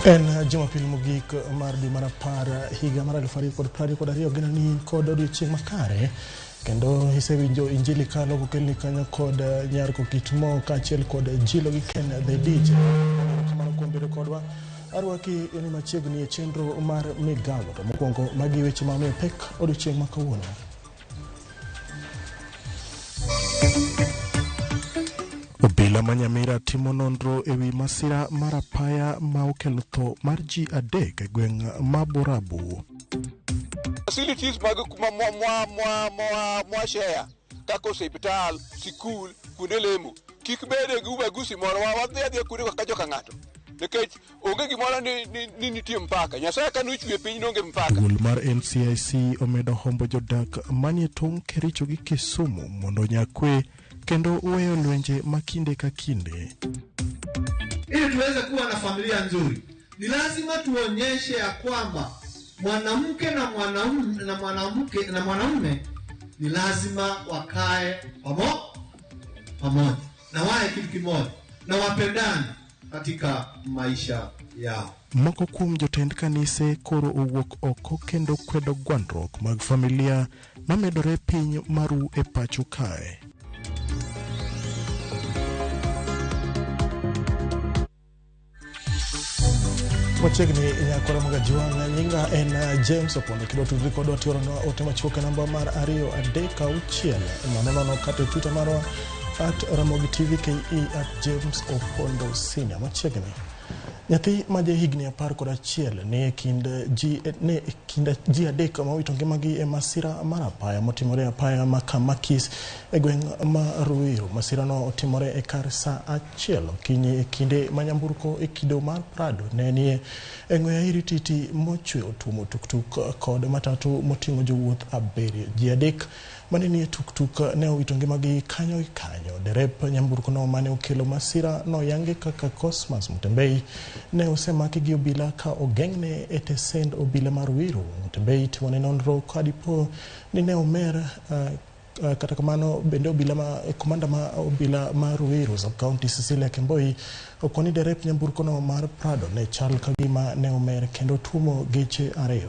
En Jumapil mogik mar dwe mar 10 higa mar 2022. Geno ni in kod odiochieng' makare kendo isewinjo injili kalo kokelni kanyo kod nyar Kokit Mo kaachiel kod Jilo gi Ken the DJ. Kamano kuom bedo kodwa. Arwaki ni machiegni e chenro mar migawo. To mokwongo magi weche ma omiyo pek odiochieng' ma kawuono. Obila ma Nyamira timo nonro e wi masira mar apaya ma okelo tho mar ji 3 e gweng' ma Borabu. Facilities mag mwa share kaka osiptal, sikul, kuonde lemo kik bede gi ubaguzi moro. Wadhi adhiya kuonde kaka joka ng'ato nikech onge gimoro ni nitie mpaka. Nyasaye ka nochwe piny nonge mpaka. Duol mar NCIC omedo hombo jodak manie tong' Kericho gi Kisumu mondo onyag kwe kendo weyo lwenje ma kinde ka kinde. Ili tuweze kuwa na familia nzuri, ni lazima tuonyeshe ya kwamba mwanamke na mwanamume na mwanamke na mwanamume ni lazima wakae pamoja na wawe kitu kimoja na wapendane katika maisha yao. Moko kuom jotend kanise koro owuok oko kendo kwedo gwandruok mag familia mamedore piny maru e pacho kae. Machiegni nyakwara mag Ajuang', nyinga en James Opondo. Kidwa tudri kodwa tioronwa ote machuok e namba mar 2 3 6 0 0 kata e Twitter marwa at Ramogi TV KE at James Opondo Senior. Machiegni. Nyathi ma jahigni 11 ni e kind ji ne e kind ji 3 ma owito ngimagi e masira mar apaya motimore e apaya ma Kamakis e gweng' ma Ruiru. Masirano otimore e kar saa 1 okinyi e kinde ma nyamburko e kido mar Prado ne nie e ng'we airititi mochwe otuomo tuktuk kod matatu moting'o jowuoth 7. Ji 3 mane nie tuktuk ne owito ngimagi kanyo gi kanyo. Derep nyamburkono mane okelo masira noyangi kaka Cosmas Mutembei ne osemaki gi obila ka ogeng'ne e tesend obila mar Ruiru. Mutembei timone nonro ka dipo ni ne omer. Kata kamano bende obila ma komanda ma obila ma Ruiru sub county Cecilia Kemboi okoni derep nyamburkono mar Prado ne chal ka gima ne omer kendo tuomo geche 2.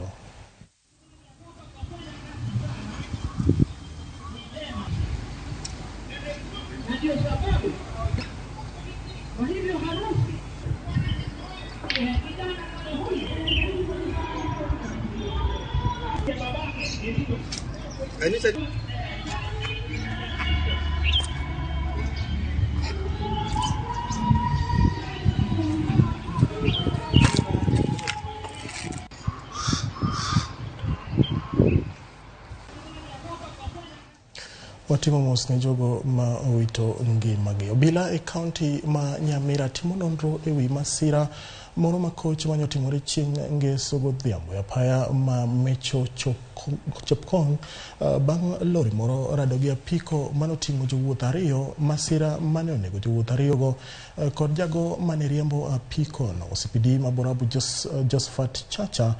Watimo mos ne jogo ma owito ngimagi. Obila e kaunti ma Nyamira timo nonro e wi masira moro ma koch mane otimore chieng' ngeso godhiambo e apaya ma Mecho Chepkong bang' lori moro rado gi apiko manoting'o jowuoth 2. Masira mane onego jowuoth 2 go kod jago mane riembo apiko no. OCPD ma Borabu Josephat Chacha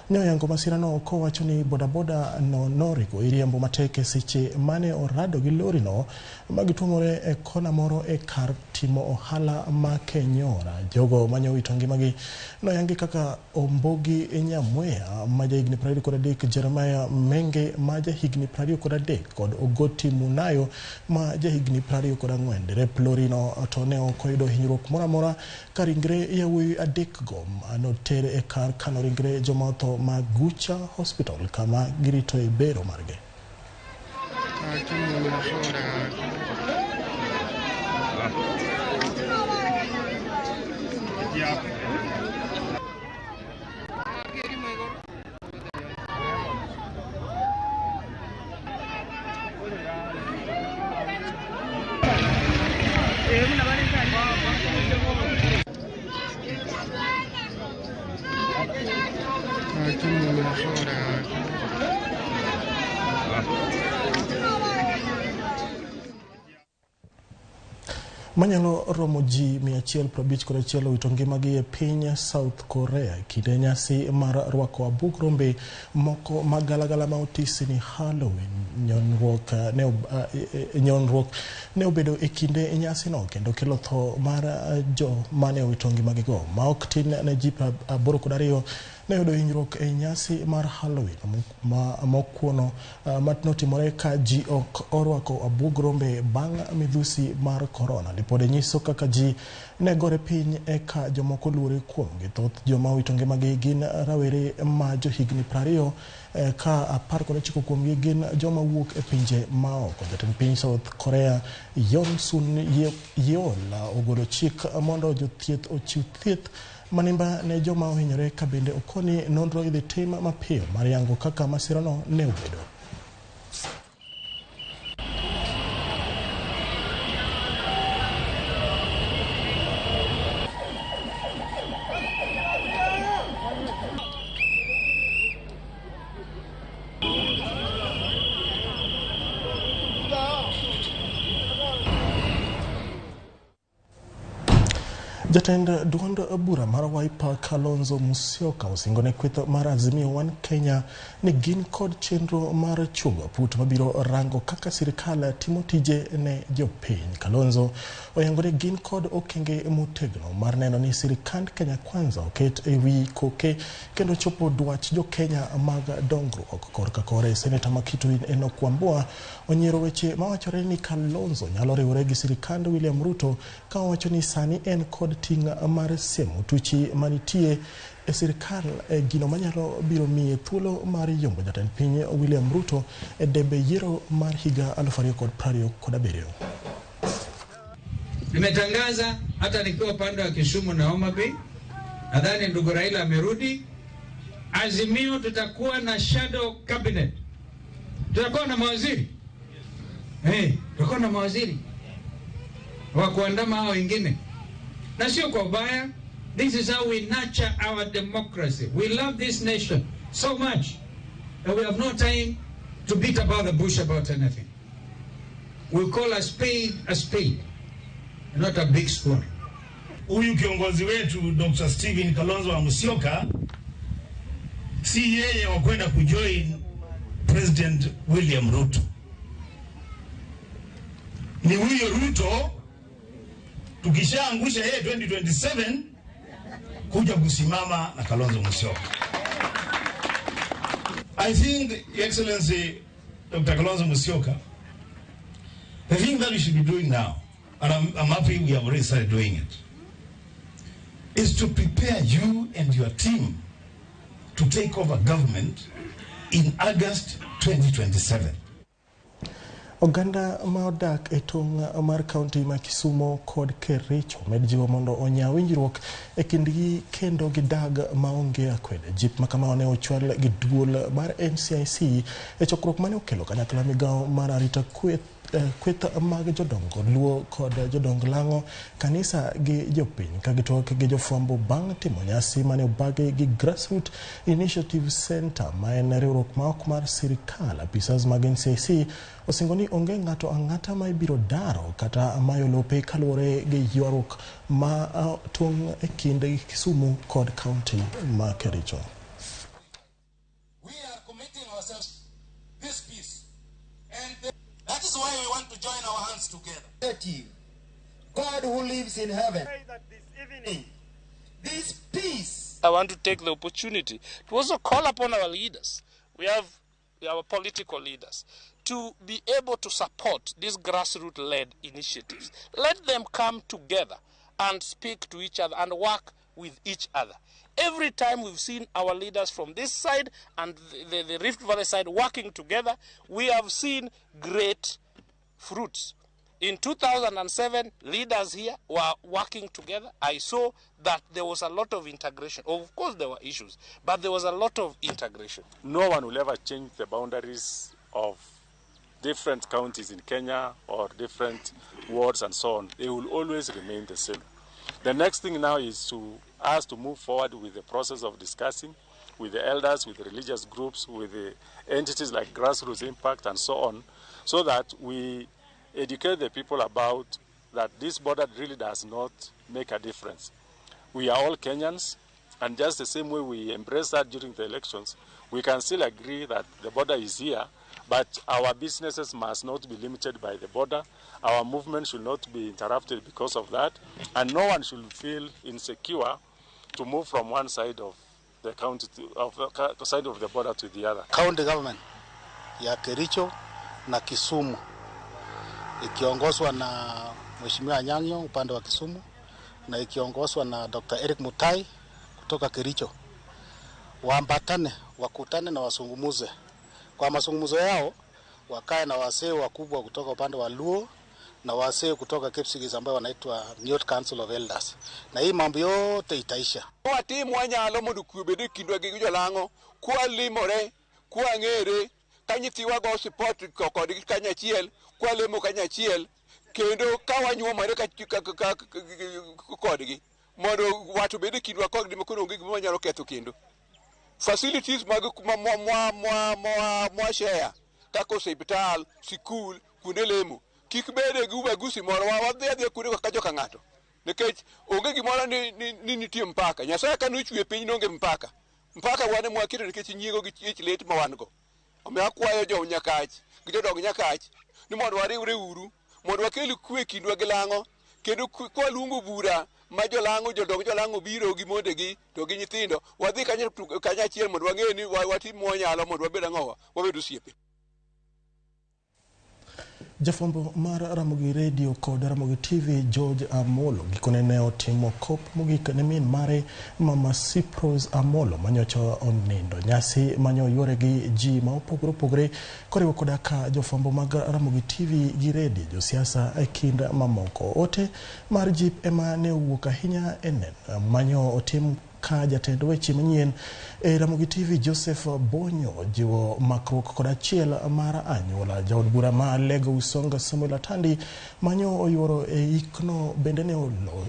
ne oyango masirano kowacho ni bodaboda no noringo iriembo matek e seche mane orado gi lori no ma gituomore e kona moro e kar timo ohala ma Kenyora. Jogo mane owito ngimagi noyangi kaka Ombogi Nyamweya ma jahigni 23, Jeremiah Menge ma jahigni 23 kod Ogoti Munayo ma jahigni 24. Derep lori no to ne ok oyudo hinyruok moro amora ka ringre yawuoyi 3 go noter e kar kano ringre joma otho ma Gucha Hospital kama giritoe bero margi. Manyalo romo ji 151 owito ngimagi e piny South Korea e kinde nyasi mar rwako abwog rombe moko mag galagala ma otisi ni Halloween. Nyonruok ne obedo e kinde nyasino kendo kelo tho mar jo mane owito ngimagigo. Ma ok tin ne ji 82 ne oyudo hinyruok e nyasi mar Halloween mokwongo manotimore ka ji ok orwako abuog rombe bang' midhusi mar korona. Lipode nyiso kaka ji ne gore piny eka jomoko luore kuomgi. Thoth joma owito ngimagi gin rawere ma johigni 20 ka 19 kuomgi gin joma wuok e pinje maoko. Jatend piny South Korea Yoon Suk Yeol ogolo chik mondo jothieth ochiw thieth manimba ne joma ohinyore, ka bende okoni nonro idhi tim mapiyo mar yango kaka masirano ne obedo. Jatend duond bura mar Wiper Kalonzo Musyoka osingo ne kweth mar Azimio One Kenya ni gin kod chenro mar chuogo aput mabiro rango kaka sirikal timo tije ne jopiny. Kalonzo oyango ni gin kod okenge motegno mar neno ni sirikand Kenya Kwanza oket e wi koke kendo chopo dwach jo Kenya mag dongruok. Korka kore, Seneta ma Kitui Enoch Wambua onyiero weche mawachore ni Kalonzo nyalo riwore gi sirikand William Ruto, ka owacho ni sani en kod ting' mar siemo tuchi manitie e sirikal e gino manyalo biro miye thuolo mar yombo jatend piny William Ruto e debe yiero mar higa 2027. Nimetangaza hata nikiwa upande wa Kisumu na Homa Bay, nadhani ndugu Raila amerudi. Azimio tutakuwa na shadow cabinet, tutakuwa na mawaziri tutakuwa na mawaziri wa kuandama hao wengine, na sio kwa ubaya. This is how we nurture our democracy. We love this nation so much that we have no time to beat about the bush about anything. We call a spade a spade, not a big spoon. Huyu kiongozi wetu Dr. Stephen Kalonzo wa Musyoka si yeye wa kwenda kujoin President William Ruto. Ni huyo Ruto tukishaangusha yeye 2027 kuja kusimama na Kalonzo Musyoka. I think, Your Excellency Dr. Kalonzo Musyoka, the thing that we should be doing now, and I'm happy we have already started doing it, is to prepare you and your team to take over government in August 2027. Oganda ma odak e tong' mar kaunti ma Kisumu kod Kericho omed jiwo mondo onya winjruok e kindgi kendo gidag maonge akwede. Jip ma kamano ne ochwal gi duol mar NCIC e chokruok mane okelo kanyakla migawo mar arita kweth mag jodongo Luo kod jodong Lang'o, kanisa gi jopiny, ka gitwak gi jofwambo bang' timo nyasi mane obagi gi Grassroot Initiative Center, ma en riwruok ma ok mar sirikal. Apisas mag NCIC osingo ni onge ng'ato ang'ata ma ibiro daro kata mayo lope kaluwore gi ywaruok ma tong' e kind Kisumu kod kaunti ma Kericho. We are committing ourselves this peace, and that is why we want to join our hands together. God who lives in heaven, this peace. I want to take the opportunity to also call upon our leaders. We have our political leaders to be able to support these grassroots-led initiatives. Let them come together and speak to each other and work with each other. Every time we've seen our leaders from this side and the Rift Valley side working together, we have seen great fruits. In 2007, leaders here were working together. I saw that there was a lot of integration. Of course, there were issues, but there was a lot of integration. No one will ever change the boundaries of different counties in Kenya or different wards and so on. They will always remain the same. The next thing now is to us to move forward with the process of discussing with the elders, with the religious groups, with the entities like Grassroots Impact and so on, so that we educate the people about that this border really does not make a difference. We are all Kenyans, and just the same way we embrace that during the elections, we can still agree that the border is here, But our businesses must not be limited by the border. Our movement should not be interrupted because of that. And no one should feel insecure to move from one side of the county to, of the side of the border to the other. County government ya Kericho na Kisumu ikiongozwa na Mheshimiwa Anyang'o upande wa Kisumu na ikiongozwa na Dr. Eric Mutai kutoka Kericho waambatane, wakutane na wasungumuze. Kwa mazungumzo yao wakae na wasee wakubwa kutoka upande wa Luo na wasee kutoka Kipsigis ambao wanaitwa Youth Council of Elders, na hii mambo yote itaisha. Watim wanyalo mondo kwe obed e kindwa gi jolang'o kwalimore kwang'ere ka nyithiwa go sipot kodgi kanyachiel kwalemo kanyachiel kendo ka wanyuomore kodgi mondo wat obed e kindwa kodgi ma koro onge gima wanyalo ketho kendo. Facilities mag mwa share kaka osiptal, sikul, kuonde lemo kik bede gi ubaguzi moro wadhi adhiya kuonde ka joka ng'ato nikech onge gimoro ni nitie mpaka. Nyasaye ka nochwe piny nonge mpaka. Mpaka wan ema waketo nikech nyiego gi ich lit ma wan go. Omiyo akwayo jo Nyakach gi jodong Nyakach ni mondo wariwre uru mondo wakel kwe e kindwa gi lang'o kendo kwaluongo bura ma jolang'o jodong jolang'o biro gi mondegi to gi nyithindo wadhi kanyachiel mondo wang'e ni watim mwanyalo mondo wabed ang'owa wabed osiepe. Jafwambo mar Ramogi Radio kod Ramogi TV George Amolo gikone ne otimo kop mogik ne min mare Mama Cyprose Amolo manyocha onindo. Nyasi manyo yuore gi ji ma opogore opogore koriwo koda ka jofwambo mag Ramogi TV gi Radio, josiasa e kind mamoko. Ote mar jip ema ne owuok ahinya e neno manyo otim ka jatend weche manyien e Ramogi TV Joseph Bonyo jiwo makruok kod achiel mar anyuola. Jaod bura ma Alego Usonga Samuel Atandi manyo oyuoro e ikno bende ne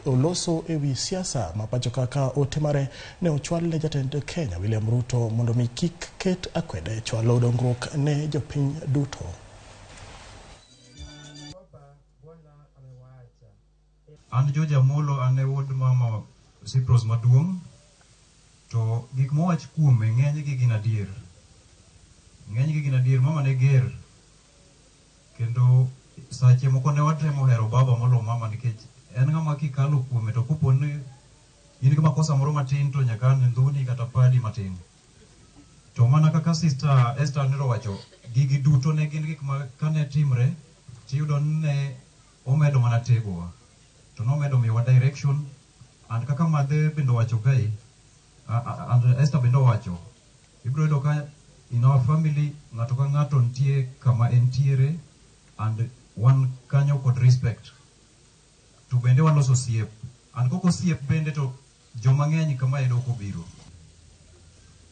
oloso e wi siasa ma pacho kaka ote mare ne ochwal ne jatend Kenya William Ruto mondo mi kik ket akwede chwalo dongruok ne jopiny duto. An George Amolo, an e wuod mama Cyprose maduong', to gik mowach kuome ng'enygi gin adier. Ng'enygi gin adier, mama ne ger. Kendo sache moko ne watemo hero baba molo mama nikech en ng'ama kikalo kuome to kopo ni in gi makosa moro matin to nyaka an ndhuni kata padi matin. To mana kaka sister Esther nero wacho, gigi duto ne gin gik ma kane timre, tiyudo ni ne omedo mana tegowa. To nomedo miyowa direction, and kaka Madhe bende owacho kae, and Esther bende owacho, ibiro yudo ka in our family ng'ato ka ng'ato nitie kama entiere and wan kanyo kod respect. To bende waloso osiep. And kok osiep bende to joma ng'eny kama ok obiro.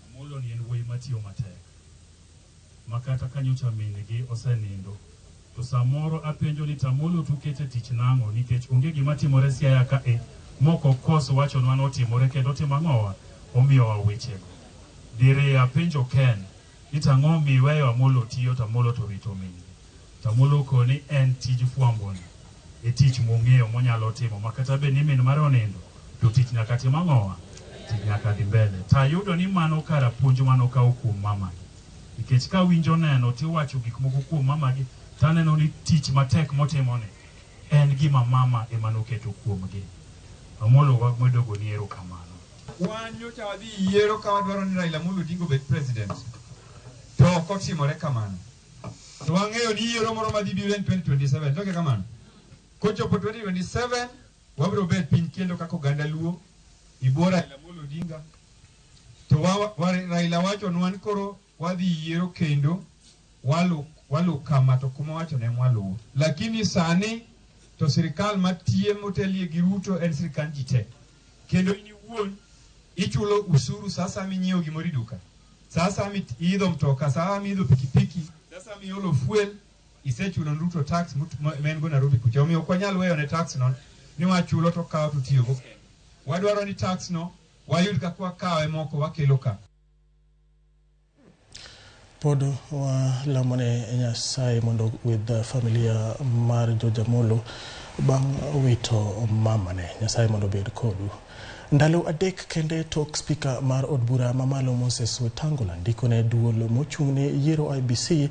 Amolo ni en wuoyi matiyo matek. Ma kata ka nyocha min-gi osenindo, to samoro apenjo ni Tamolo tukete tich nang'o nikech onge gima timore Siaya ka e mok okos wachonwa notimore kendo otimo ang'owa omiyowa wechego. Diriyo apenjo Ken ni tang'o miweyo Amolo tiyo to Amolo to rito min-gi. Tamolo okoni en tij fwambo ni e tich mong'eyo monyalo timo ma kata bed ni min mare onindo to tich nyaka tim ang'owa tich nyaka dhi mbele. Tayudo ni mano kara puonj manokawo kuom mamagi. Nikech kawinjo neno tiwacho gik moko kuom mamagi taneno ni tich matek motimoni en gima mama ema noketo kuomgi. Amolo wamedo goni erokamano. Wan nyocha wadhi yiero ka wadwaro ni Raila Amolo Odinga obed president. To ok otimore kamano. To wang'eyo ni yiero moro madhi biro en 2027, toke kamano. Kochopo 2027, wabiro bet piny kendo kaka oganda Luo, ibwo Raila Amolo Odinga. To Raila wachonwa ni koro wadhi yiero kendo walu kama to kuma wacho ne mwaluwo. Lakini sani to sirikal matiye motelie gi Ruto en sirikand ji te. Kendo in iwuon ichulo usuru sasa minyiewo gimoro e duka. Sasa miidho mtoka, sasa miidho pikipiki, sasa miolo fuel, isechulo Ruto tax ma en go Nairobi kucha. Omiyo ok wanyal weyo ne tax no ni wachulo to kawo to tiyogo. Wadwaro ni tax no wayud kaka wakawe moko wakelo ka. Pod walamone Nyasaye mondo ogwedh familia mar George Amolo bang' wito mamane. Nyasaye mondo obed kodu. Ndalo 3 kende tok spika mar od bura mamalo Moses Wetangula ndiko ne duol mochung' ne yiero IBC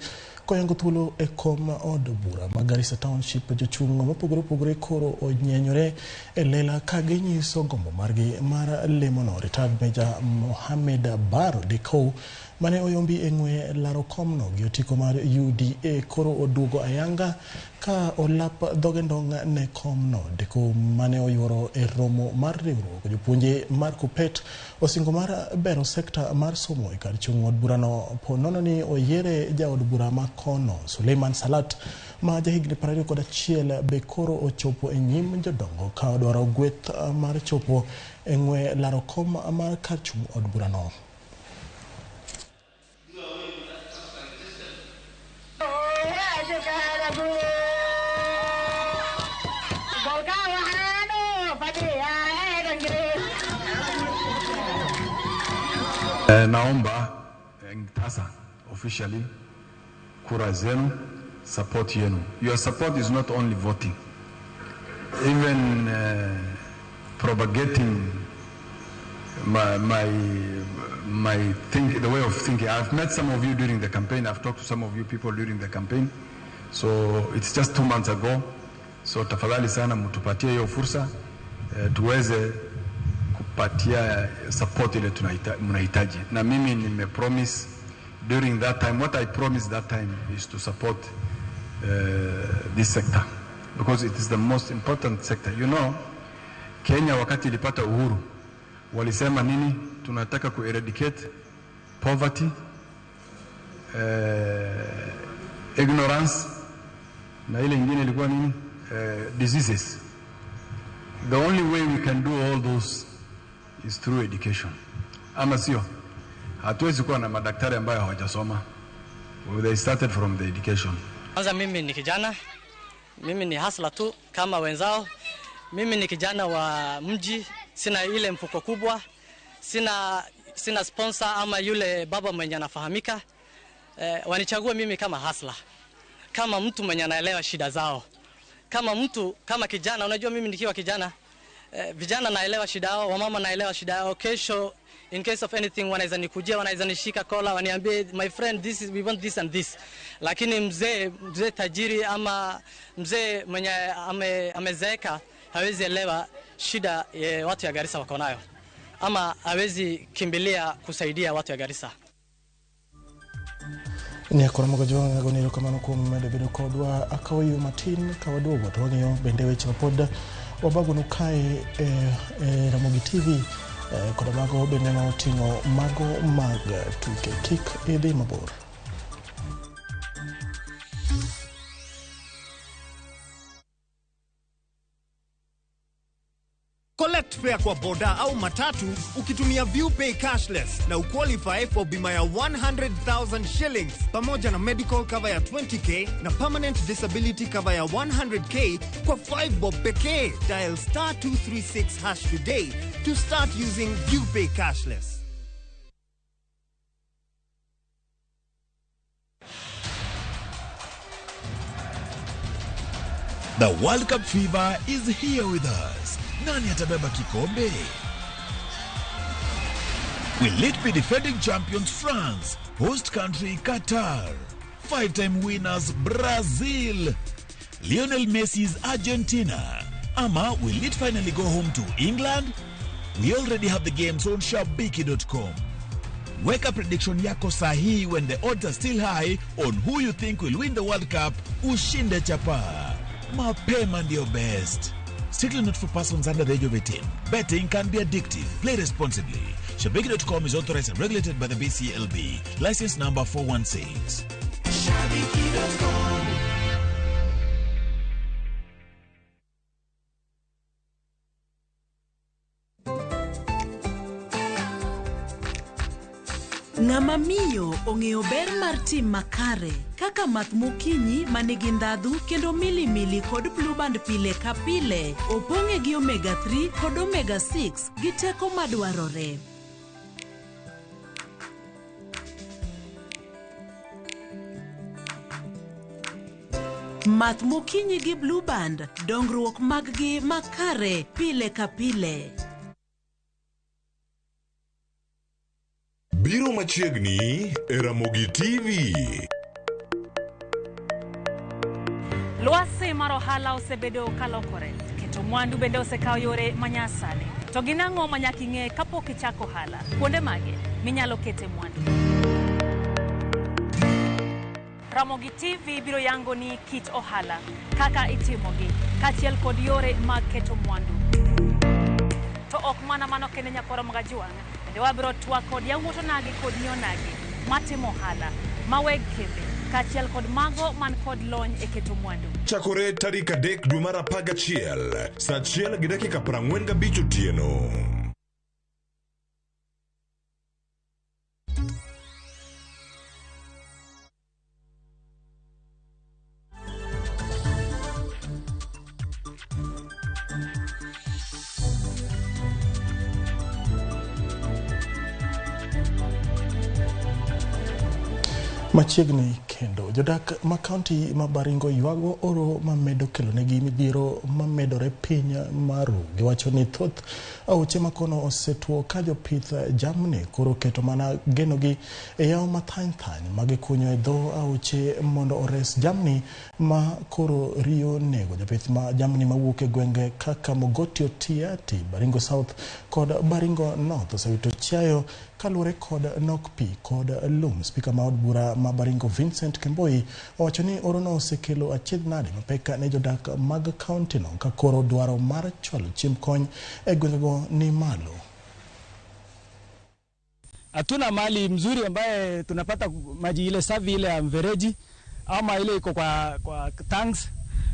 Koyango thuolo e kom od bura ma Garissa Township, jochung' mopogore opogore koro onyenyore e lela ka ginyiso gombo margi mar lemono. Retired Major Mohamed Baro Dekow mane oyombi e ng'we laro komno gi otiko mar UDA koro oduogo ayanga ka olap dhoge ndong' ne komno. Dekow mane oyuoro e romo mar riwruok jopuonje mar Kuppet osingo mar bero sekta mar somo e kar chung' od burano po nono ni oyiere jaod bura ma kono. Suleiman Salat ma jahigni 21 be koro ochopo e nyim jodongo ka odwaro gweth mar chopo e ng'we laro kom mar kar chung' od burano. Naomba sasa officially kura zenu, support yenu. Your support is not only voting, even propagating my think, the way of thinking. I've met some of you during the campaign. I've talked to some of you people during the campaign. So it's just 2 months ago. So tafadhali sana mtupatie hiyo fursa tuweze kupatia support ile mnahitaji. Na mimi nime promise during that time, what I promised that time is to support this sector because it is the most important sector. You know, Kenya wakati ilipata uhuru walisema nini? Tunataka ku eradicate poverty, ignorance, na ile ingine ilikuwa nini? Diseases. The only way we can do all those is through education. Ama sio? Hatuwezi kuwa na madaktari ambayo hawajasoma. They started from the education. Kwanza mimi ni kijana, mimi ni hasla tu kama wenzao. Mimi ni kijana wa mji, sina ile mfuko kubwa, sina sponsor ama yule baba mwenye anafahamika. Wanichague mimi kama hasla, kama mtu mwenye anaelewa shida zao, kama mtu, kama kijana. Unajua mimi nikiwa kijana, vijana naelewa shida yao, wamama naelewa shida yao. Kesho in case of anything wanaweza nikujia, wanaweza nishika kola, waniambie my friend, this is, we want this and this. Lakini mzee tajiri ama mzee mwenye amezeeka hawezi elewa shida watu ya Garissa wako nayo, ama hawezi kimbilia kusaidia watu ya Garissa. Ni akora mogo jwang' agoni erokamano kuom medo bedo kodwa. Akawo yo matin ka waduogo to wang'iyo bende weche mapod wabagonu kae e Ramogi TV koda mago bende ma oting'o mago mag tuke. Kik idhi mabor. Collect fare kwa boda au matatu ukitumia ViewPay cashless na uqualify for bima ya 100,000 shillings pamoja na medical cover ya 20k na permanent disability cover ya 100k kwa 5 bob pekee. Dial star 236 hash today to start using ViewPay cashless. The World Cup fever is here with us. Nani atabeba kikombe? Will it be defending champions France, host country Qatar, 5-time winners Brazil, Lionel Messi's Argentina, ama will it finally go home to England? We already have the games on Shabiki.com. Weka prediction yako sahihi when the odds are still high on who you think will win the World Cup. Ushinde chapa. Mapema ndio best. Strictly not for persons under the age of 18. Betting can be addictive. Play responsibly. Shabiki.com is authorized and regulated by the BCLB. License number 416. Shabiki.com. Ng'ama miyo ong'eyo ber mar tim makare kaka math mokinyi manigi ndhadhu kendo milimili kod Blue Band pile ka pile opong'e gi omega 3 kod omega 6 gi teko madwarore. Math mokinyi gi Blue Band, dongruok mag-gi makare pile ka pile. Biro machiegni e Ramogi TV. Lwasi mar ohala osebedo kalokore, keto mwandu bende osekawo yore manyasani. To gin ang'o ma nyaka ing'e kapok ichako ohala? Kuonde mage minyalo kete mwandu? Ramogi TV biro yango ni kit ohala, kaka itimogi, kaachiel kod yore mag keto mwandu. To ok mana mano kende nyakwara Magajuang', bende wabiro twak kod yawuot onagi kod nyi onagi matimo ohala, ma weg kembe, kaachiel kod mago man kod lony e keto mwandu. Chakore tarik 3 dwe mar 11 saa 1:45 otieno. Machiegni kendo jodak ma kaunti ma Baringo ywago oro mamedo kelonegi midhiero mamedore piny maru. Giwacho ni thoth aoche makono osetuo ka jopith jamni koro keto mana genogi e yawo mathany thany ma gikunyo e dho aoche mondo ores jamni ma koro riyo nego. Jopith ma jamni mawuok e gwenge kaka Mogotio, Tiati, Baringo South kod Baringo North osewito chiayo kaluwore kod nok pi kod lum. Spika ma od bura ma Baringo Vincent Kemboi owacho ni orono osekelo achiedh nade mapek ne jodak mag kaunti no ka koro dwaro mar chwalo chiemb kony e gwengego ni malo. Hatuna mali mzuri ambaye tunapata maji ile safi ile ya mfereji ama ile iko kwa tanks.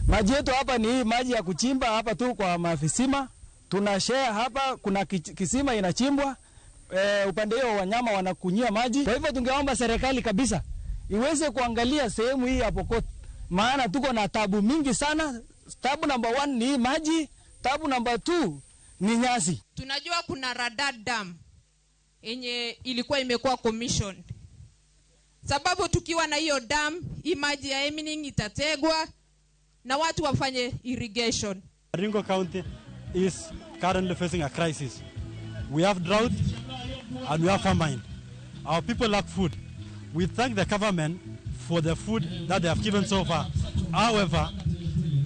Maji yetu hapa ni maji ya kuchimba hapa tu kwa mafisima. Tuna share hapa, kuna kisima inachimbwa. Upande hiyo wanyama wanakunyia maji. Kwa hivyo tungeomba serikali kabisa iweze kuangalia sehemu hii ya Pokot, maana tuko na tabu mingi sana. Tabu number 1 ni maji, tabu number 2 ni nyasi. Tunajua kuna Radad Dam yenye ilikuwa imekuwa commissioned. Sababu tukiwa na hiyo dam, hii maji ya Emining itategwa na watu wafanye irrigation. Baringo County is currently facing a crisis. We have drought and we have famine. Our people lack food. We thank the government for the food that they have given so far. However,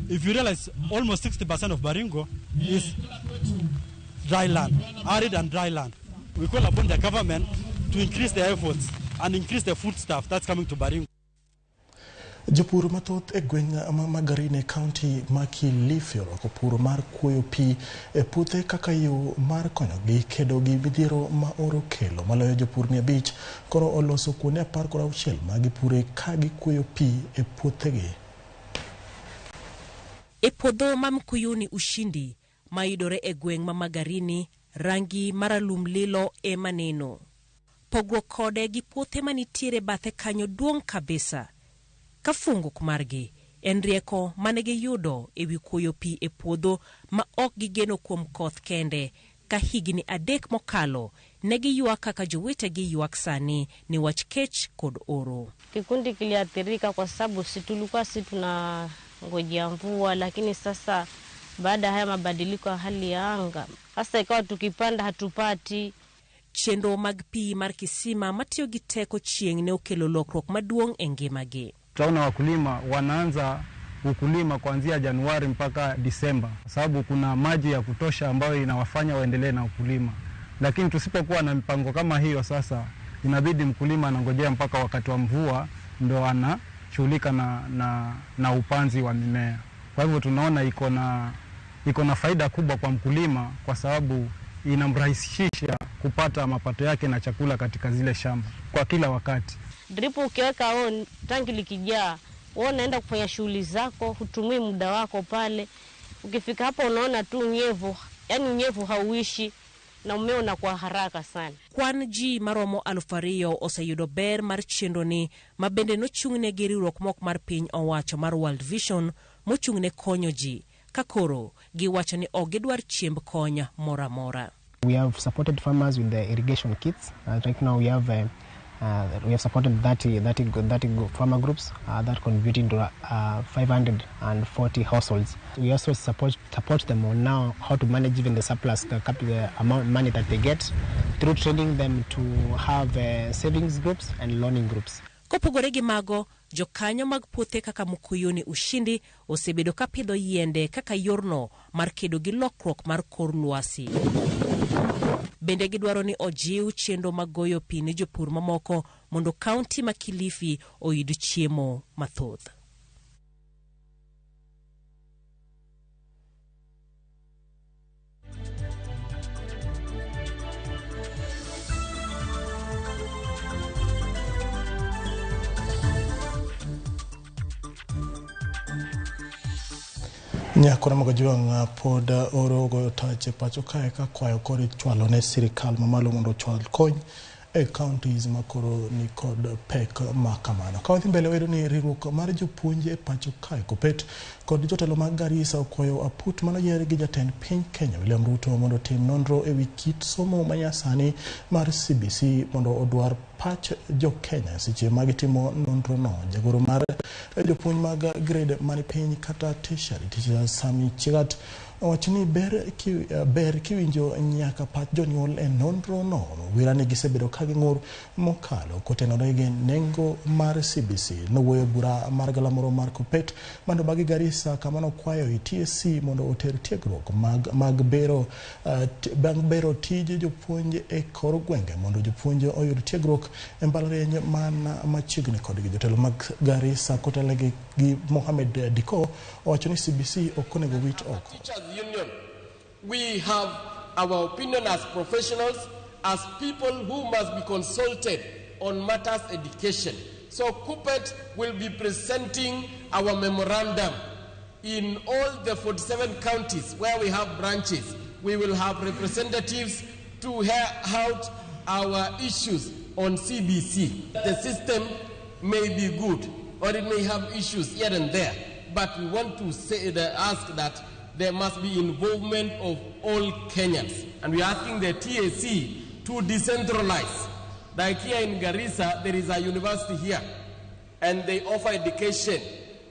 if you realize almost 60% of Baringo is dry land, arid and dry land. We call upon the government to increase their efforts and increase the food stuff that's coming to Baringo. Jopur mathoth e gweng' ma Magarini kaunti ma Kilifi orwako pur mar kuoyo pi e puothe kaka yo mar konyogi kedo gi midhiero ma oro kelo. Maloyo jopur 500 koro oloso kuonde 16 ma gipure ka gikuoyo pi e puothegi. E puodho ma Mkuyuni Ushindi mayudore e gweng' ma Magarini, rangi maralum lilo ema neno. Pogruok kode gi puothe manitiere bathe kanyo duong' kabisa. Ka funguok margi en rieko mane giyudo ewi kuoyo pi e puodho ma ok gigeno kuom koth kende, ka higni 3 mokalo ne giywak kaka jowetegi ywak sani ni wach kech kod oro. Kikundi kiliathirika kwa sababu si tulikuwa si tunangojea mvua, lakini sasa baada haya mabadiliko ya hali ya anga sasa ikawa tukipanda hatupati. Chenro mag pi mar kisima matiyo gi teko chieng' ne okelo lokruok maduong' e ngimagi. Tutaona wakulima wanaanza ukulima kuanzia Januari mpaka Disemba, sababu kuna maji ya kutosha ambayo inawafanya waendelee na ukulima. Lakini tusipokuwa na mipango kama hiyo, sasa inabidi mkulima anangojea mpaka wakati wa mvua ndo anashughulika na upanzi wa mimea. Kwa hivyo tunaona iko na faida kubwa kwa mkulima, kwa sababu inamrahisisha kupata mapato yake na chakula katika zile shamba kwa kila wakati. Drip ukiweka on tanki likijaa, wewe unaenda kufanya shughuli zako, hutumii muda wako pale. Ukifika hapo unaona tu unyevu, yani unyevu hauishi na umeona kwa haraka sana. Kwan ji maromo 2,000 oseyudo ber mar chenroni ma bende nochung'ne gi riwruok mok mar piny owacho mar World Vision mochung'ne konyo ji, ka koro giwacho ni ok gidwar chiemb kony moro amora. We have supported farmers with the irrigation kits. Right now we have supported 30 farmer groups that contributed to 540 households. We also support them on now how to manage even the surplus, the amount money that they get, through training them to have savings groups and loaning groups. Kopogore gi mago, jokanyo mag puothe kaka Mukuyuni Ushindi osebedo ka pidho yiende kaka yorno mar kedo gi lokruok mar kor lwasi. Bende gidwaro ni ojiw chenro mag goyo pi ne jopur mamoko mondo kaunti ma Kilifi oyud chiemo mathoth. Nyakora Magajwang' pod oro goyo tach e pacho kae ka kwayo kod chwalo ne sirikal mamalo mondo ochwal kony e counties ma koro ni kod pek ma kamano. Ka wadhi mbele wayudo ni riwruok mar jopuonj e pacho kae KUPPET kod jotelo mag Garissa okwayo aput manoyier gi jatend piny Kenya William Ruto mondo otim nonro ewi kit somo manyasani mar CBC mondo odwar pach jo Kenya seche ma gitimo nonro no. Jagoro mar jopuonj mag grade mani piny kata tertiary teacher Sami Chigat owacho ni ber kiwinjo nyaka pach jonyuol e nonro no. Wira ni gisebedo ka ging'ur mokalo kotenore gi nengo mar CBC. Nowuoyo bura mar galamoro mar KUPPET mano bagi Garissa kama nokwayo TSC mondo oter tiegruok mag bero bang' bero tij jopuonj e kor gwenge mondo jopuonj oyud tiegruok e mbalariany man machiegni kodgi. Jotelo mag Garissa kotelnegi gi Mohamed Diko owacho ni CBC ok onego wit oko. Union. We have our opinion as professionals, as people who must be consulted on matters education. So KUPPET will be presenting our memorandum in all the 47 counties where we have branches. We will have representatives to hear out our issues on CBC. The system may be good or it may have issues here and there, but we want to say, ask that there must be involvement of all Kenyans. And we are asking the TAC to decentralize. Like here in Garissa, there is a university here, and they offer education.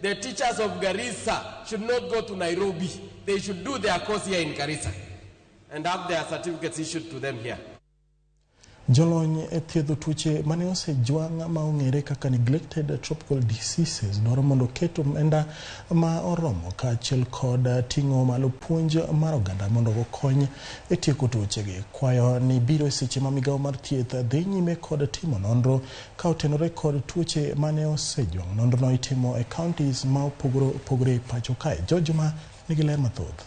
The teachers of Garissa should not go to Nairobi. They should do their course here in Garissa and have their certificates issued to them here. Jolony e thiedho tuoche mane osejwang' ma ong'ere kaka neglected tropical diseases dwaro mondo oket omenda ma oromo kaachiel kod ting'o malo puonj mar oganda mondo okony e tieko tuochegi. Kwayo ni biro e seche ma migawo mar thieth dhi nyime kod timo nonro ka otenore kod tuoche mane osejwang'. Nonrono itimo e counties ma opogore opogore e pacho kae. George ma nigi ler mathoth.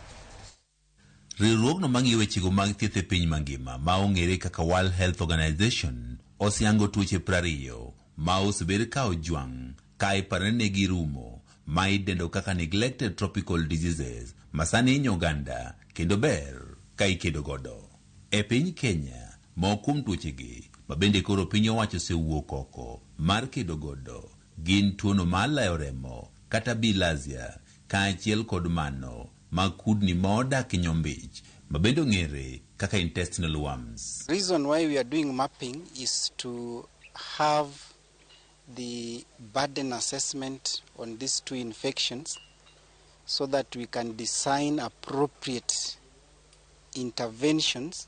Riwruogno mang'iyo wechego mag thieth e piny mangima ma ong'ere kaka World Health Organization oseyango tuoche 20 ma osebed ka ojwang' ka iparo ni girumo ma idendo kaka neglected tropical diseases ma sani hinyo oganda kendo ber ka ikedo godo. E piny Kenya, moko kuom tuochegi ma bende koro piny owacho osewuok oko mar kedo godo gin tuono mar layo remo kata bilharzia kaachiel kod mano mag kudni ma odak e nyombich ma bende ong'ere kaka intestinal worms. The reason why we are doing mapping is to have the burden assessment on these two infections so that we can design appropriate interventions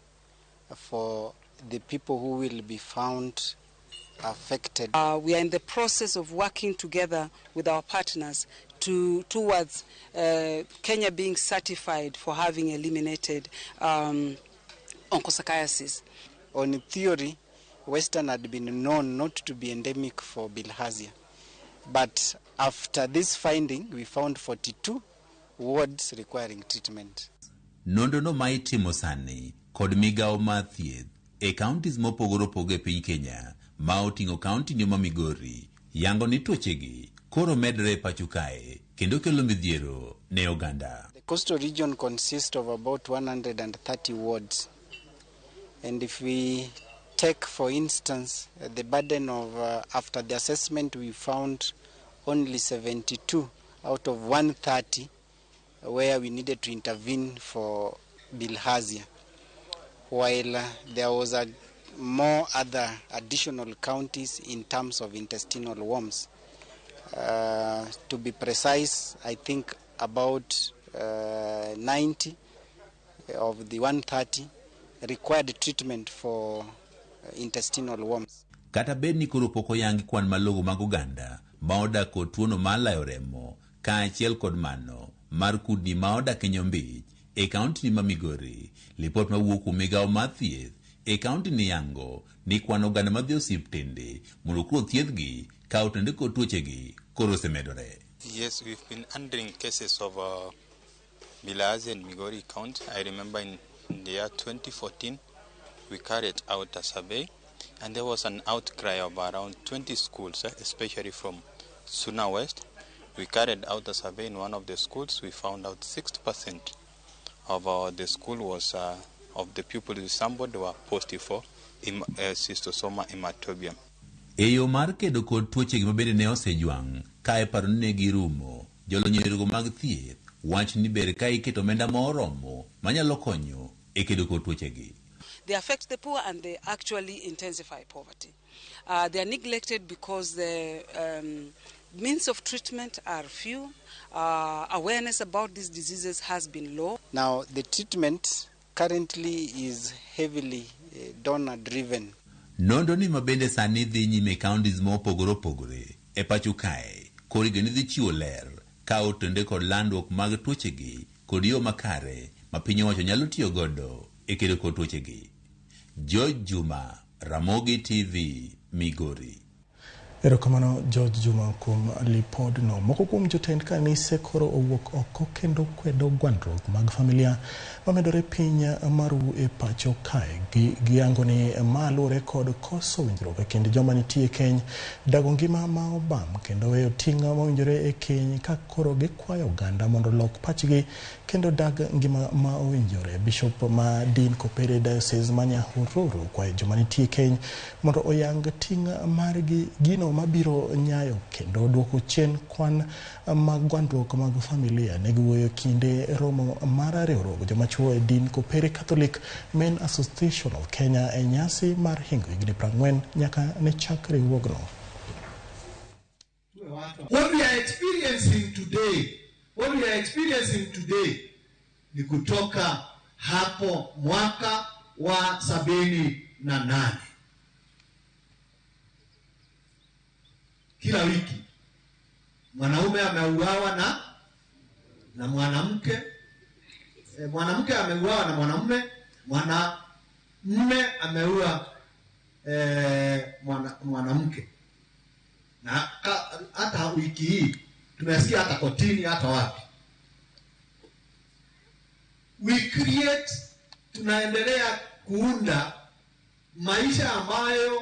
for the people who will be found affected. We are in the process of working together with our partners towards Kenya being certified for having eliminated onchocerciasis. On theory, Western had been known not to be endemic for bilharzia. But after this finding, we found 42 wards requiring treatment. Nonro no ma itimo sani kod migawo mar thieth e counties mopogore opogore e piny Kenya ma oting'o kaunti ma Migori yango ni tuochegi koro medore e pacho kae kendo kelo midhiero ne oganda. The coastal region consists of about 130 wards. And if we take, for instance, the burden of, after the assessment, we found only 72 out of 130 where we needed to intervene for bilharzia, while there was a more other additional counties in terms of intestinal worms. To be precise, I think about 90 of the 130 required treatment for intestinal worms. Kata bed ni koro pok oyangi kwan malong'o mag oganda ma odak kod tuono mar layo remo kaachiel kod mano mar kudni ma odak e nyombich e kaunti ma Migori. Lipot mawuok kuom migawo mar thieth e kaunti ni yango ni kwan oganda madhi osiptende mondo koro thiedhgi ka otende kod tuochegi koro osemedore. Yes, we've been handling cases of bilharzia in Migori County. I remember in the year 2014, we carried out a survey, and there was an outcry of around 20 schools, especially from Suna West. We carried out a survey in one of the schools. We found out 60% of the school was of the pupils we sampled were positive for Schistosoma hematobium. E yo mar kedo kod tuochegi mabende ne osejwang' ka iparo ni ne girumo, jolony e yorego mag thieth wacho ni ber ka iketo omenda moromo manyalo konyo e kedo kod tuochegi. They affect the poor and they actually intensify poverty. They are neglected because the means of treatment are few. Awareness about these diseases has been low. Now, the treatment currently is heavily donor driven. Nonro ni mabende sani dhi nyime e counties mopogore opogore e pacho kae koro igeno ni dhi chiwo ler ka otende kod landruok mag tuochegi kod yo makare ma piny owacho nyalo tiyo godo e kedo kod tuochegi. George Juma, Ramogi TV, Migori. Erokamano George Juma kuom lipodno. Moko kuom jotend kanise koro owuok oko kendo kwedo gwandruok mag familia mamedore piny maru e pacho kae. Giyango ni ma luwore kod koso winjruok e kind joma nitie keny, dago ngima ma obam kendo weyo ting' mowinjore e keny ka koro gikwayo oganda mondo olok pachgi kendo dag ngima ma owinjore. Bishop ma din Kopere Diocese ma Nyahururu kwayo joma nitie keny mondo oyang ting' margi gino mabiro nyayo kendo duoko chien kwan mag gwandruok mag familia. Ne giwuoyo kinde romo mar riwruok joma chuo e din Kopere Catholic Men Association of Kenya e nyasi mar hingo higni 40 nyaka ne chak riwruogno. What we are experiencing today, what we are experiencing today ni kutoka hapo mwaka wa 78. Kila wiki mwanaume ameuawa na mwanamke, mwanamke ameuawa na mwanamume, mwanamume ameua mwanamke. Na hata wiki hii tumesikia hata kotini hata wapi. We create, tunaendelea kuunda maisha ambayo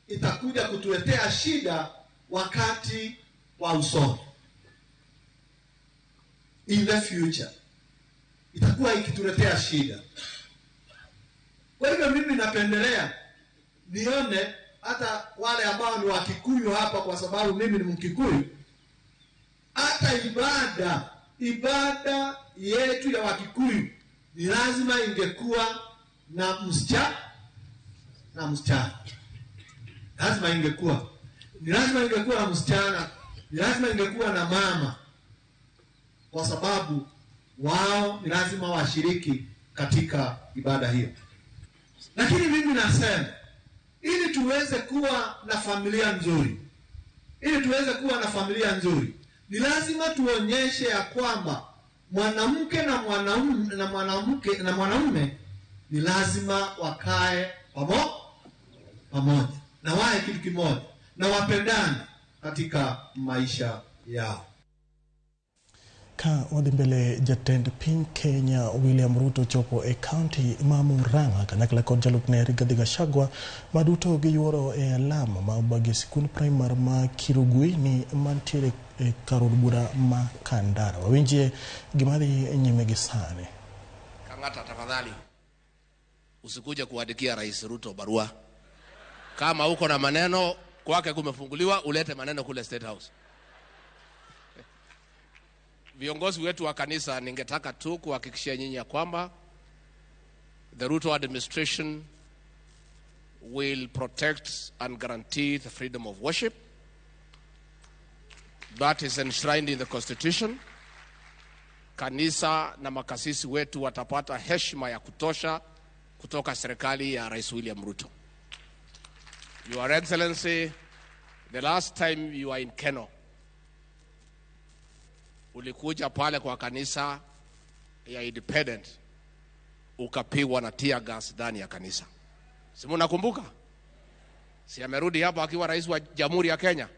itakuja kutuletea shida wakati wa usoni. In the future itakuwa ikituletea shida. Kwa hivyo mimi napendelea nione hata wale ambao ni Wakikuyu hapa, kwa sababu mimi ni Mkikuyu, hata ibada yetu ya Wakikuyu ni lazima ingekuwa na msichana na msichana. Lazima ingekuwa. Ni lazima ingekuwa na msichana, ni lazima ingekuwa na mama, kwa sababu wao ni lazima washiriki katika ibada hiyo. Lakini mimi nasema ili tuweze kuwa na familia nzuri, ili tuweze kuwa na familia nzuri, ni lazima tuonyeshe ya kwamba mwanamke na mwanamume na mwanamke na mwanamume ni lazima wakae pamoja na wae kitu kimoja na wapendane katika maisha yao. Ka wadhi mbele, jatend piny Kenya William Ruto chopo e kaunti ma Murang'a kanyakla kod jalupne Rigathi Gachagua maduto giyuoro e alam ma obagi sikund primar ma Kirugui ni mantiere e kar od bura ma Kandara. Wawinjie gima dhi nyime gi sani. Kang'ata, tafadhali usikuje kuandikia Rais Ruto barua. Kama uko na maneno kwake kumefunguliwa, ulete maneno kule State House. Viongozi wetu wa kanisa, ningetaka tu kuhakikishia nyinyi ya kwamba the Ruto administration will protect and guarantee the freedom of worship. That is enshrined in the Constitution. Kanisa na makasisi wetu watapata heshima ya kutosha kutoka serikali ya Rais William Ruto. Your Excellency, the last time you were in Keno, ulikuja pale kwa kanisa ya Independent, ukapigwa na tear gas ndani ya kanisa. Si mnakumbuka? Si amerudi hapa akiwa rais wa Jamhuri ya Kenya?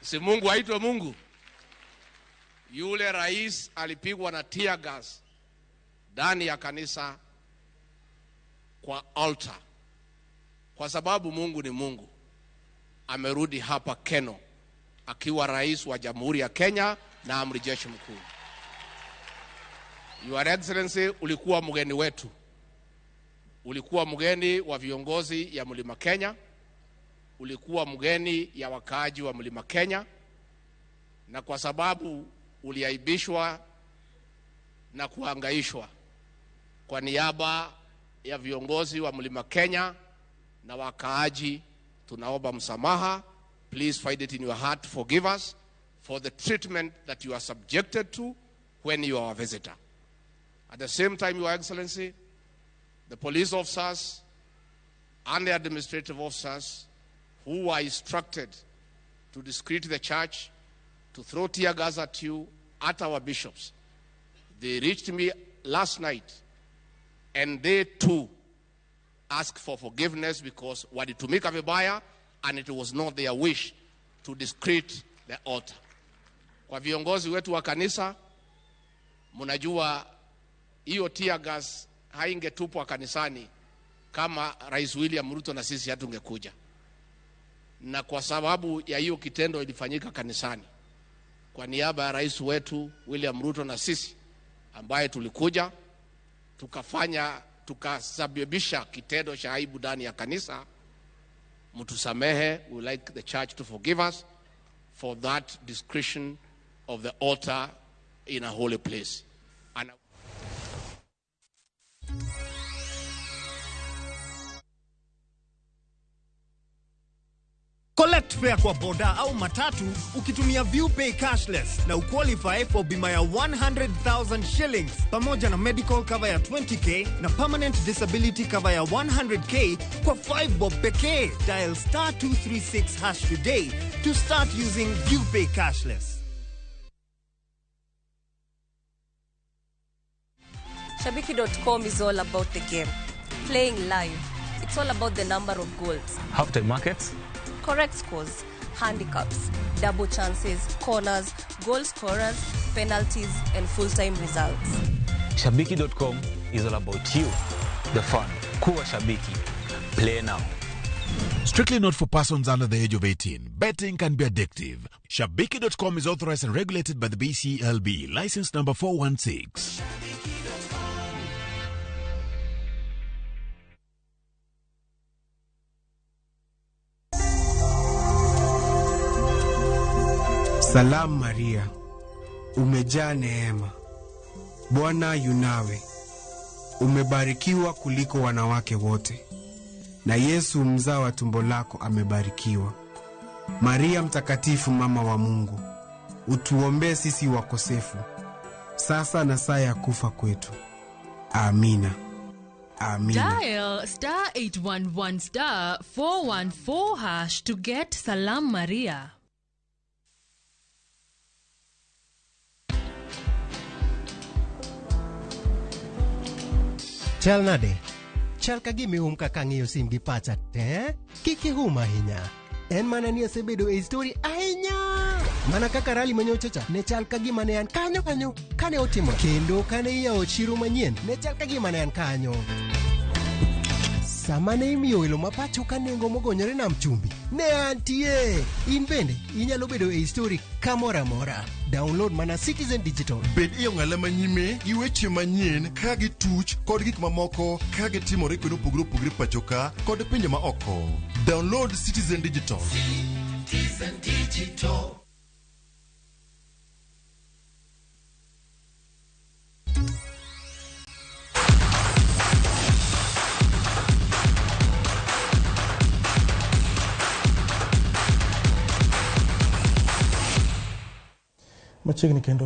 Si Mungu aitwe Mungu? Yule rais alipigwa na tear gas ndani ya kanisa kwa altar. Kwa sababu Mungu ni Mungu, amerudi hapa Keno akiwa rais wa Jamhuri ya Kenya na amri jeshi mkuu. Your Excellency, ulikuwa mgeni wetu. Ulikuwa mgeni wa viongozi ya Mlima Kenya. Ulikuwa mgeni ya wakaaji wa Mlima Kenya. Na kwa sababu uliaibishwa na kuhangaishwa, kwa niaba ya viongozi wa Mlima Kenya na wakaaji, tunaomba msamaha. Please find it in your heart to forgive us for the treatment that you are subjected to when you are a visitor. At the same time, Your Excellency, the police officers and the administrative officers who are instructed to discredit the church, to throw tear gas at you, at our bishops, they reached me last night and they too asked for forgiveness because walitumika vibaya and it was not their wish to discredit the altar. Kwa viongozi wetu wa kanisa, mnajua hiyo tear gas haingetupwa kanisani kama Rais William Ruto na sisi hatungekuja. Na kwa sababu ya hiyo kitendo ilifanyika kanisani, kwa niaba ya rais wetu William Ruto na sisi ambaye tulikuja tukasababisha kitendo cha aibu ndani ya kanisa, mtusamehe. We like the church to forgive us for that discretion of the altar in a holy place. And Collect fare kwa boda au matatu ukitumia ViewPay cashless na uqualify for bima ya 100,000 shillings pamoja na medical cover ya 20k na permanent disability cover ya 100k kwa 5 bob pekee. Dial star 236 hash today to start using ViewPay cashless. Shabiki.com is all about the game. Playing live. It's all about the number of goals. Halftime markets. Correct scores, handicaps, double chances, corners, goal scorers, penalties, and full-time results. Shabiki.com is all about you, the fun. Kuwa Shabiki. Play now. Strictly not for persons under the age of 18. Betting can be addictive. Shabiki.com is authorized and regulated by the BCLB. License number 416. Salamu Maria, umejaa neema, Bwana yunawe, umebarikiwa kuliko wanawake wote, na Yesu mzao wa tumbo lako amebarikiwa. Maria mtakatifu, mama wa Mungu, utuombee sisi wakosefu, sasa na saa ya kufa kwetu. Amina. Amina. Dial star 811 star 414 hash to get Salam Maria. Chal nade? Chal ka gima ihum kaka ang'iyo sim gi pacha te? Kik ihum ahinya. En mana ni asebedo e story ahinya. Mana kaka rally manyocha cha, ne chal ka gima ne an kanyo kanyo kane otimo. Kendo kane iyawo chiro manyien, ne chal ka gima ne an kanyo. Sama ne imiyo welo ma pacho ka nengo mogonyore nam chumbi, ne antie. In bende inyalo bedo e story kamoro amora. Download mana Citizen Digital. Bed e ong'ala manyime gi weche manyien ka gituch kod gik mamoko ka gitimore kuonde mopogore opogore pacho ka kod pinje ma oko. Download Citizen Digital. Citizen Digital. Machiegni kendo.